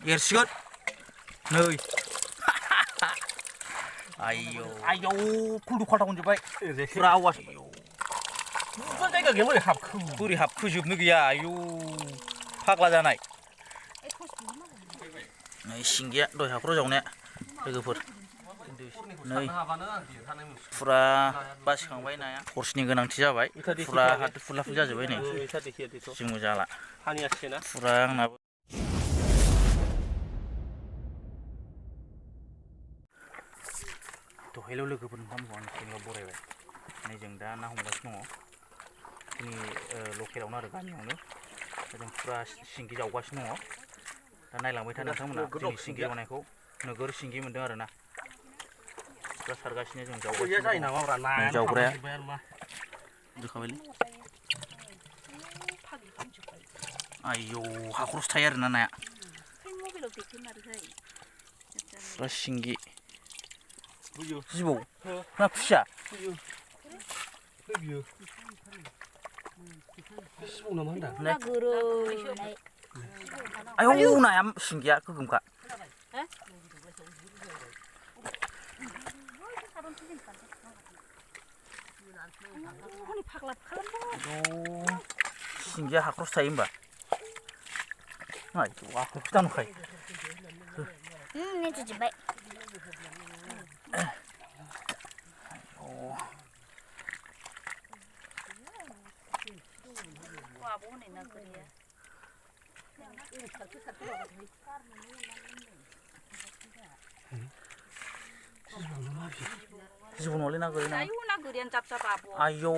एरसिगोन नै आयौ आयौ खुलु खालथा मोनजोब्बाय फुरा आवाज जायगा गैया बोरै हाबखो बोरै हाबखोजोबनो गैया आयौ फाग्ला जानाय नै सिंगिया दहाय हाखराव जावनाया लोगोफोर नै फुरा बासिखांबाय नाया हरसेनि गोनांथि जाबाय फुरा हाद्रि फुलाफुल जाजोब्बाय नै जोंबो जाला फुरा आंनाबो दहायल' लोगोफोर ओंखाम जानानै बरायबाय नै जों दा ना हमगासिनो दङ जोंनि लकेलावनो आरो गामियावनो जों फुरा सिंगि जावगासिनो दङ दा नायलांबाय था नोंथांमोना जोंनि सिंगि जावनायखौ नोगोर सिंगि मोन्दों आरो ना फुरा सारगासिनो जों जावगासिनो जावग्राया जोखाबायलै आयौ हाखरसो थायो आरोना नाया फुरा सिंगि जिबौ ना खुसिया आयौ नाया सिंगिया गोगोमखा सिंगिया हाखरसो थायो होमबा आयौ आखाइखौसो दांखायो जिबौ नङालै ना गोरि ना आयौ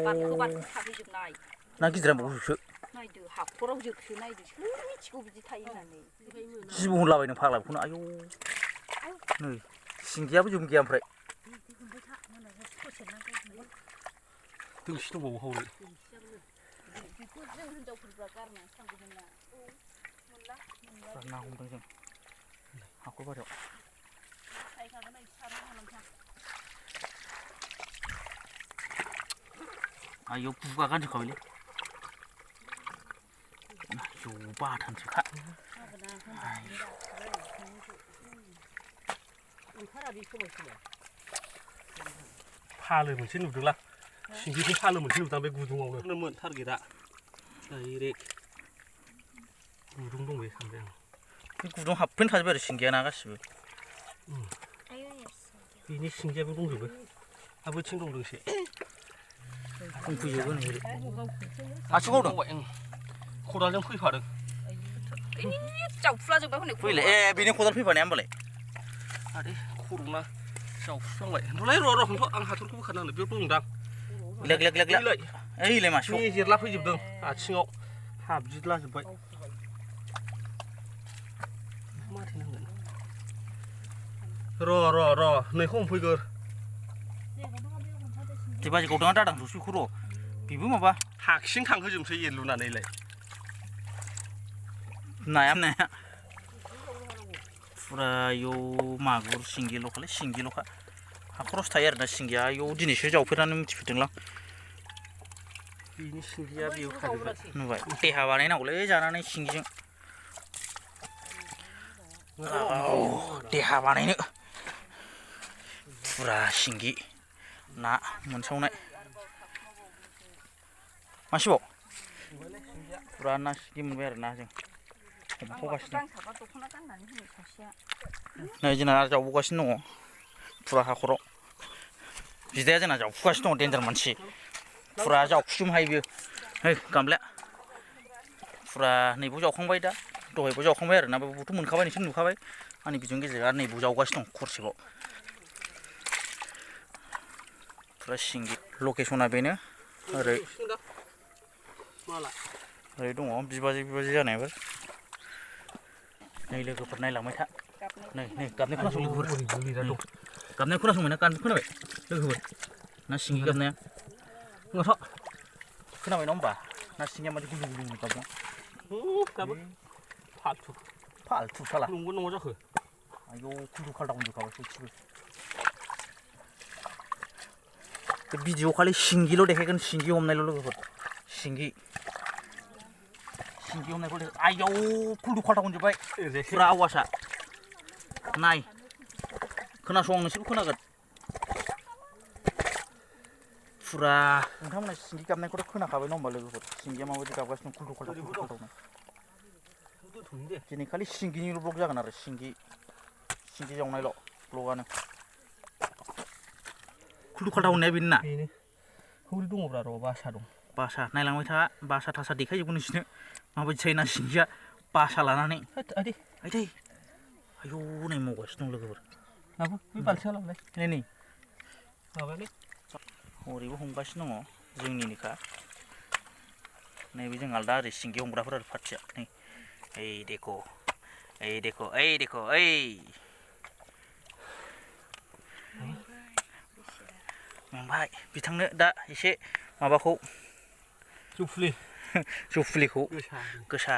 ना गिदिरा बावसो नायदो हाखराव जोखो नायदो सोर मिथिगौ बिदि थायो होननानै जिबौ होनलाबायनो फाग्ला बेखौनो आयौ नै सिंगियाबो जोबनो गैया ओमफ्राय दोंसि दंबावो हौरै ना हमदों जों हाखर बारियाव आयौ बुगा गानजोबखाबायलै आयौ बाथानसोखा फालो मोनसे नुदोंला सिंगिखौ फालो मोनसे नुदां बे गुदुङावनो मोन टारगेटआ डाइरेक्ट गुदुं दं बे सानबाय आं बे गुदुं हाबफैनो थाजोबबाय आरो सिंगिया ना गासिबो बेनि सिंगियाबो दंजोबो आरो बैथिं दं दोंसे फैजोबो नै आथिङाव दं खदालजों फैफादों जावफुलाजोब्बाय हनै फैलाय ए बेनि खदाल फैफानाया होमबालाय आरे खर'ना जावफुलांबाय होनथ'लाय र' होनथ' आं हाथरखौ बोखारनांगोन बेयाव दंदां लेग लेग लेग ओइलाय मासेयाव मेजेरला फैजोबदों आथिङाव हाबजिदलाजोब्बाय माथेनांगोन र' नैखौ हमफैगोर जे बाजि गावदोंआ दादांसो बेखौ र' बेबो माबा हाखसिं थांहोजोबसै एरलुनानैलाय नाया फुरा आयौ मागुर सिंगिल'खालै सिंगिल'खा हाखरावसो थायो आरोना सिंगिया आयौ दिनैसो जावफेरनानै मिथिफेरदोंलां बेनि सिंगिया बेयाव थाजोब्बाय नुबाय देहा बानायनांगौलै जानानै सिंगिजों देहा बानायनो फुरा सिंगि ना मोनसावनाय मासेबाव फुरा ना सिंगि मोनबाय आरोना जों हमफावगासिनो नै जोंना जावबोगासिनो दङ फुरा हाखराव बिदाया जोंना जावफुगासिनो दङ देन्जार मानसि फुरा जावखुजोबनो हायो बियो है गामलाया फुरा नैबाव जावखांबाय दा दहायबो जावखांबाय आरोना बेबोथ' मोनखाबाय नोंसोर नुखाबाय आंनि बिजोंनि गेजेराव आरो नैबाव जावगासिनो दं खरसेबाव फुरा सिंगि लकेसना बेनो ओरै दङ बिबाजै जानायफोर नै लोगोफोर नायलांबाय था नै गाबनाय खोनासं लोगोफोर गाबनाय खोनासंबाय ना खोनाबाय लोगोफोर ना सिंगि गाबनाया खोनाबाय नङा होमबा ना सिंगिया माथो गुलुं गुलुं गाबो फालथु साला नंगौ नङा जाखो आयौ खुलु खालथा मोनजोबखाबाय सयथिबो बे भिडिअ खालि सिंगिल' देखायगोन सिंगि हमनायल' लोगोफोर सिंगि हमनायखौ आयौ खुलु खालथा मोनजोब्बाय फुरा आवासा नाय खोनासं नोंसोरबो खोनागोन फुरा नोंथांमोना सिंगि गाबनायखौथ' खोनाखाबाय नङा होमबा लोगोफोर सिंगिया माबायदि गाबगासिनो खुलथु खालथावनो दिनै खालि सिंगिनिल' ब्लग जागोन आरो सिंगि जावनायल' ब्लगानो खुलथु खालथाव होननाया बेनो ना बेनो हौरि दङब्रा र' बासा दं बासा नायलांबाय था बासा थासा देखायजोबगोन नोंसोरनो माबायदि जायो ना सिंगिया बासा लानानै आदि आयदै आयौ नै मावगासिनो दं लोगोफोर नाबो बे बाल्थिङा लांलाय नै माबालै हरैबो हमगासिनो दङ जोंनिनोखा नैबे जों आलदा ओरै सिंगि हमग्राफोर आरो पार्टिया नै ओइ देखो ओइ मेंबाय बिथांनो दा एसे माबाखौ जौ फुलिखौ गोसा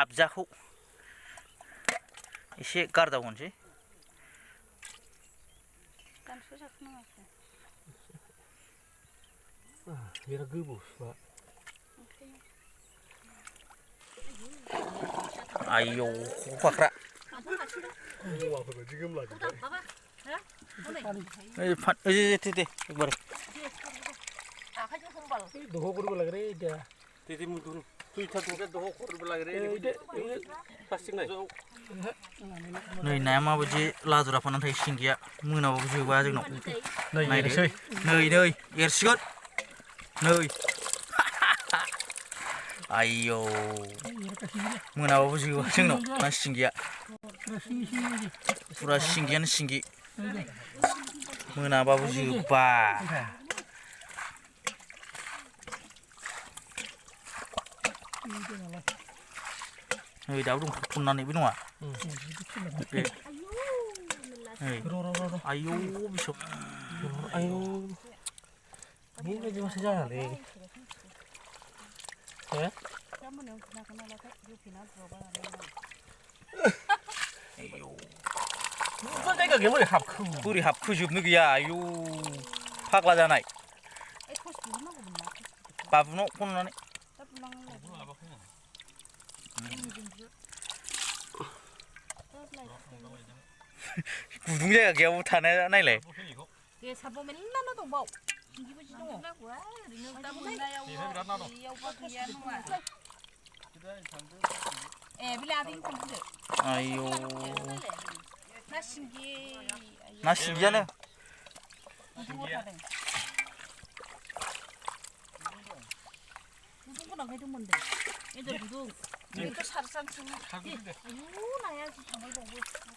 आबजाखौ एसे गारदाव होनोसै बिराद गोबौ सुआ आयौ फाख्रा हौवाफोरबायदि गोमलाजोब्बाय दे एकबार दह'फोरबो लाग्रे इदा दे मुदुर दुइथा दह'फोरबो लाग्रे प्लास्टिक नाय नै नाया माबायदि लादुरा फानानै थायो सिंगिया मोनाबाबो जोबा जोंनाव नायनोसै नै एरसिगोन नै आयौ मोनाबाबो जोबा जोंनाव ना सिंगिया फुरा सिंगियानो सिंगि मोनाबाबो जोबा नै दाबो दं थुननानै बे नङा आयौ बिसौ आयौ बेबायदिबासो जायालै जायगा गैया बोरै हाबखो बोरै हाबखोजोबनो गैया आयौ फाग्ला जानाय बाबुनाव फन हरनानै गुदुं जायगा गैयाबो थानाया नायलाय आयौ ना सिंगियानो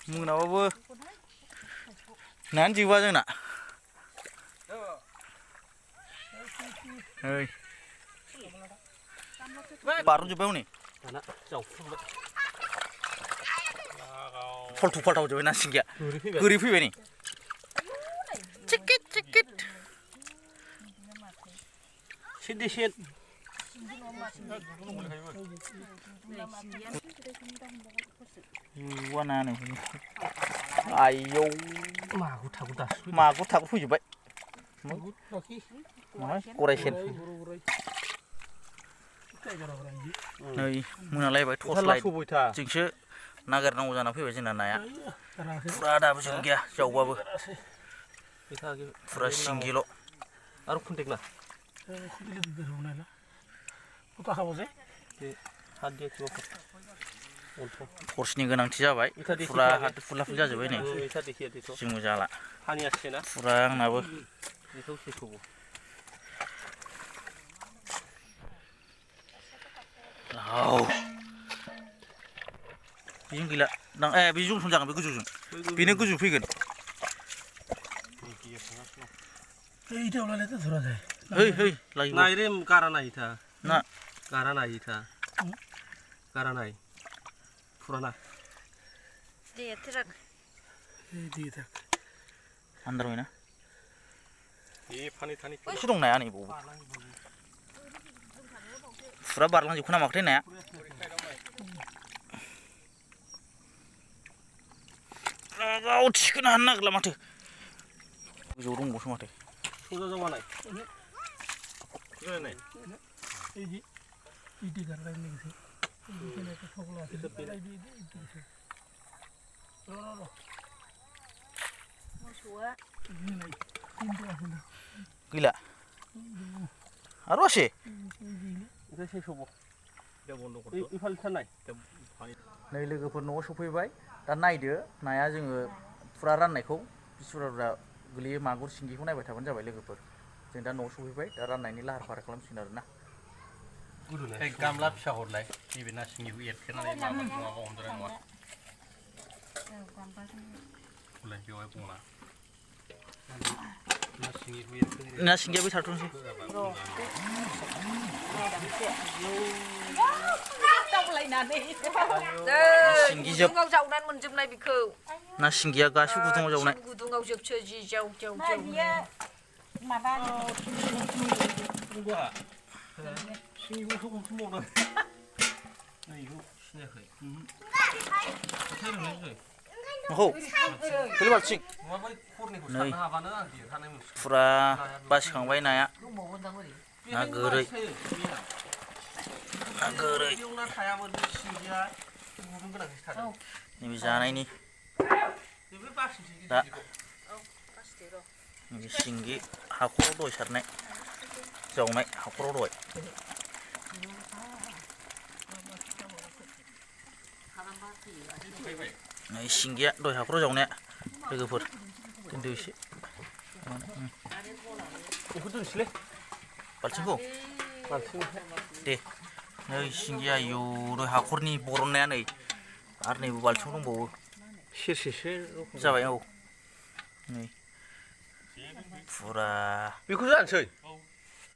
मोनाबाबो नायानो जोबा जोंना बारनजोब्बाय हनै फलथु फाल्थाव जोब्बाय ना सिंगिया गोरै फैबाय नै चिकिट आयौ मागुर थागुर फैजोब्बाय गरायसेन नै मोनालायबाय टर्च लाइटजोंसो नागिरनांगौ जाना फैबाय जोंना नाया फुरा दाबो जों गैया जावबाबो फुरा सिंगिल' आरो खुन्टेकना टर्चनि गोनांथि जाबाय फुरा हाद्रि फुला फुल जाजोब्बाय नै जोंबो जाला फुरा आंनाबो बेजों गैला बे जंसन जागोन बे गोजौजों बेनो गोजौ फैगोन नायरे गारा नायथा ना गारा नायथा गारा नाय फुराना आन्दार बायना फानि थानि एसे दं नाया नै बावबो फुरा बारलांजोबखो नामाखोथाय नाया गाव थिखोनो हानो नागिरला माथो गोजौआव दंबावसो माथो सोजा जावानाय मोसौआ गैला आरो आसे ओमफ्राय सेसबाव इफाल थानाय नै लोगोफोर न'आव सफैबाय दा नायदो नाया जोङो फुरा राननायखौ बिसुरा गोलैयो मागुर सिंगिखौ नायबाय थाबानो जाबाय लोगोफोर जों दा न'आव सफैबाय दा राननायनि लाहार फाहार खालामसिगोन आरो ना गामला फिसा हरलाय नैबे ना सिंगिखौ एरखेनानै माबा हमजानाय नङा हरलाय बेवहाय बना ना सिंगिखौ एरखेनानै ना सिंगिया बै सारथुनसै दावलायनानै सिंगि जोब गुदुङाव जावनानै मोनजोबनाय बेखौ ना सिंगिया गासिबो गुदुङाव जावनाय गुदुङाव जोबसो जि जाव जाव जाव सिंगिखौथ' हमफिनबावदों नै बेखौ सिनायाखै माखौ गोलै बालथिं नङाबा खरनिखौ सारनो हाबानो आं देरहानाय मोनसिगोन फुरा बासिखांबाय नाया ना गोरै ना गोरै बेयाव ना थायामोन बे सिंगिया गुदुं गोनांसो थादों नैबे जानायनि बेबो बासिनोसै दा नैबे सिंगि हाखराव दहाय सारनाय जावनाय हाखराव दहाय नै सिंगिया दहाय हाखराव जावनाया लोगोफोर दोनदो एसे बेखौ दोनसैलै बालथिंखौ बाल्थिं दे नै सिंगिया आयौ दहाय हाखरनि बरननाया नै आरो नैबे बालथिङाव दंबावो सेरसेसो जाबाय औ नै फुरा बेखौ जानोसै